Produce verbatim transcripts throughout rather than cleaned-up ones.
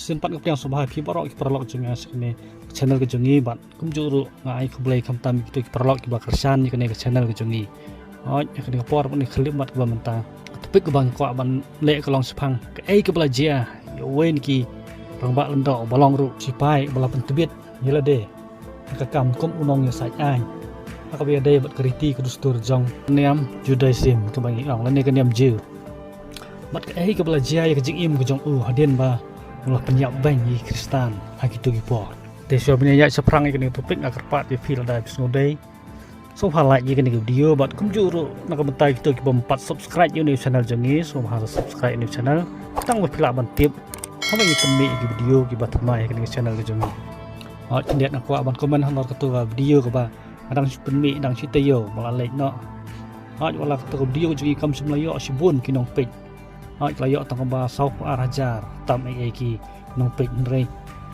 Sien pat nga pdiang sngewbha ïa phi baroh ki paralok jong nga sha kane ka channel ka jong ngi bad kumjuh ruh nga ai khublei khamtam ïa kito ki paralok kiba kyrshan ïa kane ka channel ka jong ngi. Hooid, ha kane ka por bad kane ka khyllip mat kaba mynta, ka topic kaba nga kwah ban leh ka long shaphang kaei kaba la jia ïa uwei na ki rangbah lyngdoh uba long ruh sipai uba la pyntbit ïa lade ha ka kam kum u nongïasaid aiñ ha kaba ïadei bad ka riti ka dustur jong ka niam Judaism kaba ngi ong lane ka niam Jiw. Bad kaei kaba la jia ïa ka jingim ka jong u hadien ba u la pynïap beiñ ïa ki Khristan ha kito ki por. Te shuwa ban ïaid shaphrang ïa kane ka topic nga kyrpad ïa phi lada phi sngewdei, sngewbha like ïa kane ka video bad kumjuh ruh na ka bynta kito kibym pat subscribe ïa une u channel jong ngi, sngewbha subscribe ïa une u channel. Tang ba phi lah ban tip haba ngi pynmih ïa ki video kiba thymmai ha kane ka channel ka jong ngi. Hooid, khyndiat nga kwah ban comment halor kato ka video kaba nga dang shu pynmih, dang shu taïew ba la leit noh. Hooid, wat la kato ka video ka jong ngi kam shym la ïoh shibun ki nongpeit. Hooid, ka la ïoh tang kumba saw phew ar hajar tam ei ei ki nongpeit, hynrei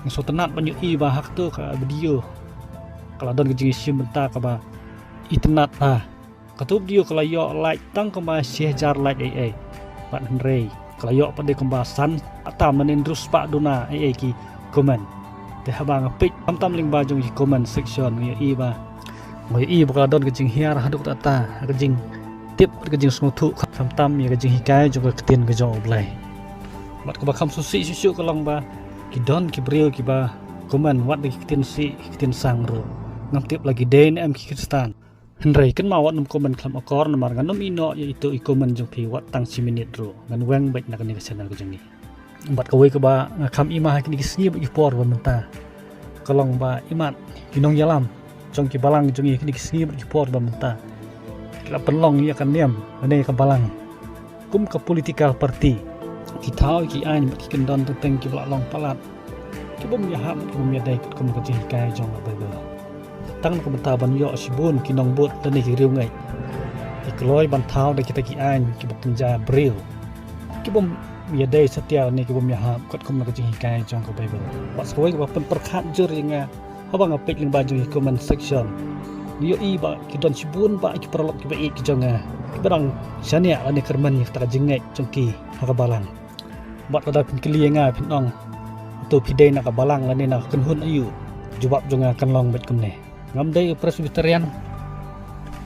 nga sngewtynnat ban ïohi ba ha kato ka video ka la don ka jingïashim bynta kaba itynnat ba kato video ka la ïoh like tang kumba shi hajar like ei ei. Bad hynrei ka la ïoh pat de kumba san spah tam lane hynriew spah duna ei ei ki comment. Te haba nga peit khamtam lyngba jong ki comment section nga ïohi ba, nga ïohi ba ka la don ka jinghiar haduh katta katta ha ka jingtip, ka jingsngewthuh khamtam ïa ka jinghikai jong ka ktien ka jong U Blei. Bad kaba kham sngewsih shuh shuh ka long ba ki don ki briew kiba comment wat da ki ktien sih ki ktien sang ruh. Ngam tip la ki dei ne em ki Khristan. Hynrei kynmaw wat nym comment khlem akor namar ngan ym ïeh noh ïa ito i comment jong phi wat tang shi minit ruh. Ngan weng beit na kane ka channel ka jong ngi. Bad kawei kaba nga kham ïma ha kine ki sngi bad ki por ba mynta ka long ba imat ki nongïalam jong ki balang jong ngi ha kine ki sngi bad ki por ba mynta ki la pynlong ïa ka niam lane ka balang kum ka political party. Ki thaw ki aiñ bad ki kyndon teng teng kiba la long palat, ki bym ïahap, ki bym ïadei katkum ka jinghikai jong ka Baibl. Tang na ka bynta ban ïoh shibun ki nongbud lane ki riewngeit, ki kloi ban thaw da kita ki aiñ kiba kynja briew, ki bym ïadei satia lane ki bym ïahap katkum na ka jinghikai jong ka Baibl. Bad sa kawei kaba pynpyrkhat jur ïa nga haba nga peit lyngba jong ki comment section, nga ïohi ba ki don shibun ba ki paralok kiba ïeit ki jong nga kiba dang shaniah lane kyrmen ïa kata ka jingngeit jong ki ha ka balang. Bad lada phin kylli ïa nga phin ong, to phi dei na ka balang lane na ka kynhun aïu? Jubab jong nga kan long beit kumne. Ngam dei u Presbyterian,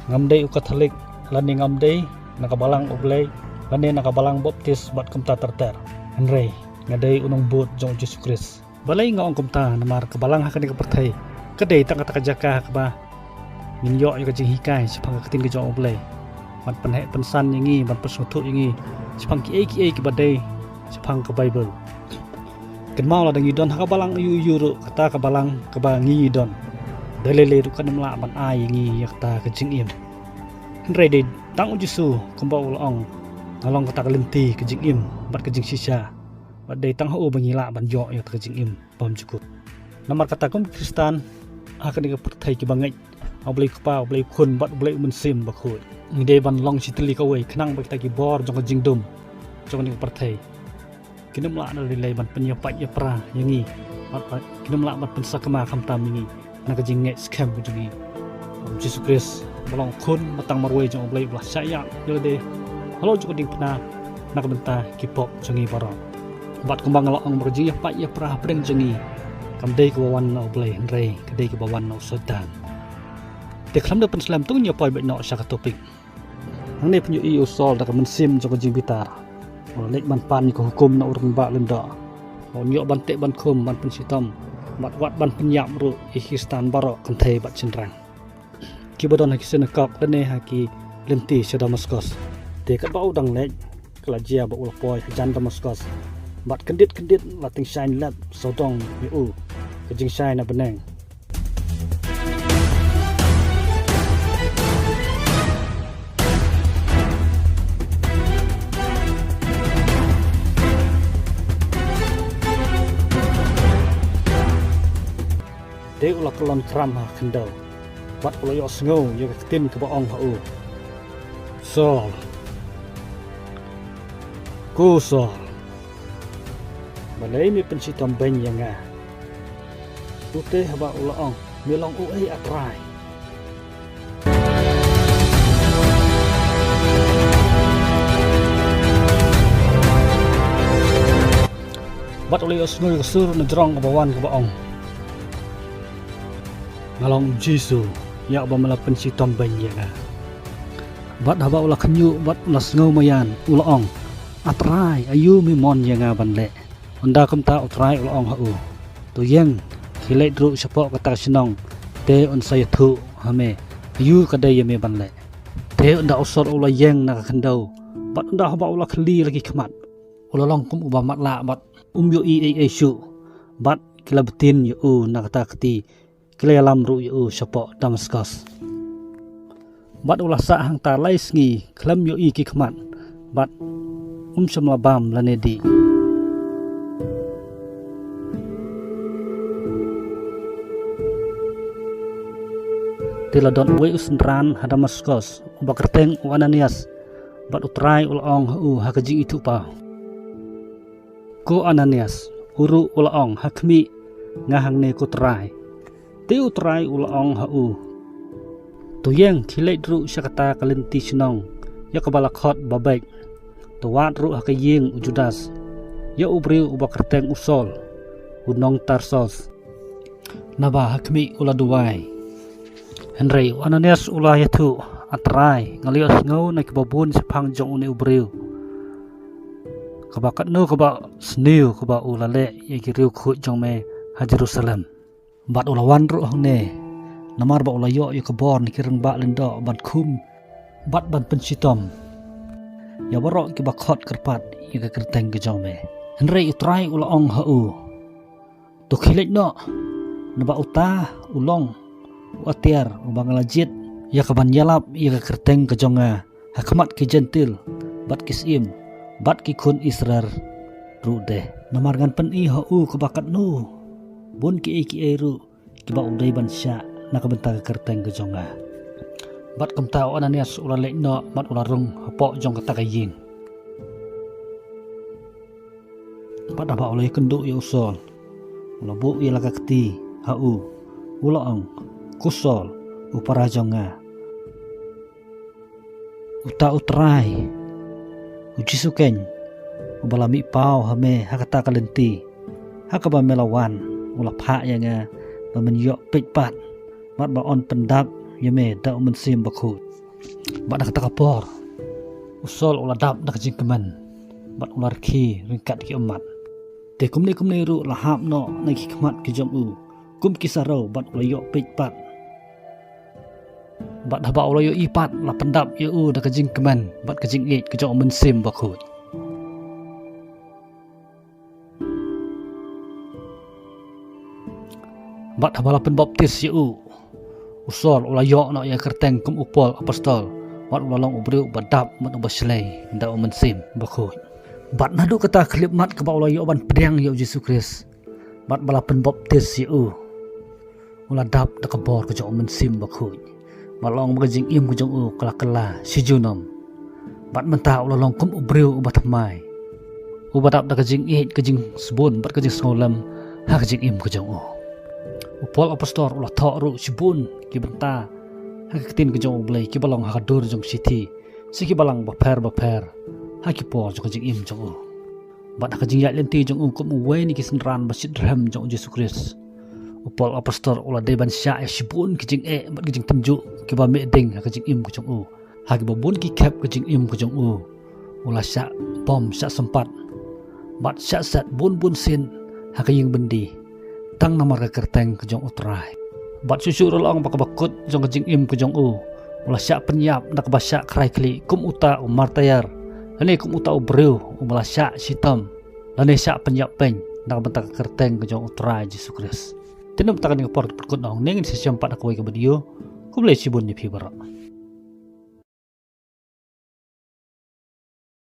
ngam dei u Katholik, lane ngam dei na ka balang U Blei lane na ka balang Baptist bad kumta ter ter. Hynrei nga dei u nongbud jong U Jisu Khrist. Balei nga ong kumta? Namar ka balang ha kane ka pyrthei ka dei tang kata ka jaka ha kaba ngin ïoh ïa ka jinghikai shaphang ka ktien ka jong U Blei, ban pynheh pynsan ïa ngi, ban pynsngewthuh ïa ngi shaphang kiei kiei kiba dei shaphang ka Baibl. Kynmaw, lada ngi don ha ka balang aïu aïu ruh, kata ka balang kaba ngi don, da lei lei ruh kan ym lah ban ai ïa ngi ïa kata ka jingim. Hynrei dei tang U Jisu kumba u la ong, nga long kata ka lynti, ka jingim bad ka jingshisha. Bad dei tang ha u ba ngi lah ban ïoh ïa kata ka jingim bymjukut. Namar kata kum ki Khristan ha kane ka pyrthei kiba ngeit ha U Blei Kpa, U Blei Khun bad U Blei U Mynsiem Bakhuid, ngi dei ban long shi tylli kawei khnang ba kita ki bor jong ka jingdum jong kane ka pyrthei kin ym lah na lei lei ban pynïapait ïapra ïa ngi, bad kin ym lah ban pynsakma khamtam ïa ngi na ka jingngeit skhem ka jong ngi. U Jisu Khrist ba long Khun ba tang marwei jong U Blei, ba la shah ïap ïa lade halor jong ka diengphna na ka bynta ki pop jong ngi baroh. Bad kumba nga la ong ba ka jingïapait ïapra hapdeng jong ngi kam dei kaba wan na U Blei, hynrei ka dei kaba wan na u Soitan. Te khlem da pynslem, to ngin ïa poi beit noh sha ka topic. Hangne phin ïohi u Saul da ka mynsiem jong ka jingbitar, u la leit ban pan ïa ka hukum na u rangbah lyngdoh, u la ïoh ban teh ban khum, ban pynshitom, bad wat ban pynïap ruh ïa ki Khristan baroh kynthei bad shynrang kiba don ha ki synagog lane ha ki lynti sha Damaskos. Te katba u dang leit, ka la jia ba u la poi hajan Damaskos, bad kyndit kyndit la tyngshaiñ lep sawdong ïa u ka jingshai na bneng. Te u la kyllon kram ha khyndew, bad u la ïohsngew ïa ka ktien kaba ong ha u, Saul, ko Saul, balei me pynshitom beiñ ïa nga? Ute haba u la ong, Me long uei, A Trai? Bad u la ïohsngew ïa ka sur na jrong kaba wan kaba ong, "Nga long u Jisu, ïa uba me la pynshitom beiñ ïa nga." Bad haba u la khynñiuh bad u la sngewmaïan, u la ong, "A Trai, aïu me mon ïa nga ban leh?" Ynda kumta u Trai u la ong ha u, "To ïeng, khie leit ruh shapoh kata ka shnong, te un sa ïathuh ha me aïu ka dei ïa me ban leh." Te ynda u sor u la ïeng na ka khyndew, bad ynda haba u la khylli la ki khmat, u la long kum uba matlah bad um ïohi ei ei shuh. Bad ki la btin ïa u na kata ka kti, ki la ïalam ruh ïa u shapoh Damaskos. Bad u la sah hangta lai sngi khlem ïohi ki khmat, bad um shym la bam lane dih. Te la don uwei u synran ha Damaskos, uba kyrteng u Ananias, bad u Trai u la ong ha u ha ka jingithuhpaw, "Ko Ananias." U ruh u la ong, "Ha khmih, nga hangne ko Trai." Te u Trai u la ong ha u, "To ïeng, khie leit ruh sha kata ka lynti shnong ïa kaba la khot Babek. To wad ruh ha ka ïing u Judas, ïa u briew uba kyrteng u Saul, u nong Tarsos. Naba ha khmih u la duwai." Hynrei u Ananias u la ïathuh, "A Trai, nga la ïohsngew na kiba bun shaphang jong une u briew, kaba katno kaba sniew kaba u la leh ïa ki riewkhuid jong me ha Jerusalem. Bad u la wan ruh hangne namar ba u la ïoh ïa ka bor na ki rangbah lyngdoh ban khum bad ban pynshitom ïa baroh kiba khot kyrpad ïa ka kyrteng ka jong me." Hynrei u Trai u la ong ha u, "To khie leit noh, naba uta u long u atiar uba nga la jied ïa ka ban ïalap ïa ka kyrteng ka jong nga ha khmat ki Jentil, bad ki syiem, bad ki khun Israel ruh de. Namar ngan pyni ha u kaba katno bun kiei kiei ruh kiba u dei ban shah na ka bynta ka kyrteng ka jong nga." Bad kumta u Ananias u la leit noh bad u la rung hapoh jong kata ka ïing. Bad haba u la ïakynduh ïa u Saul, u la buh ïa la ka kti ha u, u la ong, "Ko Saul, u para jong nga, uta u Trai, u Jisu keiñ, uba la mih paw ha me ha kata ka lynti ha kaba me la wan, u la phah ïa nga ba men ïoh peit pat, bad ba yn pyndap ïa me da u Mynsiem Bakhuid." Bad na kata ka por u Saul u la dap da ka jingkmen, bad u la rkhie ryngkat ki ummat. Te kumne kumne ruh la hap noh na ki khmat ki jong u kum ki sarew, bad u la ïoh peit pat. Bad haba u la ïohi pat, la pyndap ïa u da ka jingkmen bad ka jingïeit ka jong u Mynsiem Bakhuid. Bad haba la pynbaptis ïa u, u Saul u la ïoh noh ïa ka kyrteng kum u Paul apostol, bad u la long u briew uba dap bad uba shlei da u Mynsiem Bakhuid. Bad naduh kata ka khyllipmat kaba u la ïoh ban pdiang ïa u Jisu Khrist, bad ba la pynbaptis ïa u, u la dap da ka bor ka jong u Mynsiem Bakhuid. Bad long ba ka jingim ka jong u ka la kylla shi junom. Bad mynta u la long kum u briew uba thymmai, uba dap da ka jingïeit, ka jingsbun bad ka jingsngewlem ha ka jingim ka jong u. U Paul apostol u la thoh ruh shibun ki bynta ha ka ktien ka jong U Blei kiba long ha ka dur jong shithi, sha ki balang bapher bapher ha ki por jong ka jingim jong u. Bad ha ka jingïaid lynti jong u kum uwei na ki synran ba shitrhem jong u Jisu Khrist, u Paul apostol u la dei ban shah ïa shibun ki jingeh bad ki jingtynjuh kiba mih ding ha ka jingim ka jong u. Ha kiba bun ki khep ka jingim ka jong u, u la shah bom shah sympat bad shah set bun bun sien ha ka ïing byndi, tang namar ka kyrteng ka jong U Trai. Bad shuh shuh ruh la ong ba kaba kut jong ka jingim ka jong u, u la shah pynïap da kaba shah khrai khlieh kum uta u martyr, lane kum uta u briew uba la shah shitom lane shah pynïap pyn na ka bynta ka kyrteng ka jong U Trai Jisu Khrist. Te namar kata, kane ka por ka pynkut noh hangne, ngin sa ïashem pat ha kawei ka video. Khublei shibun ïa phi baroh.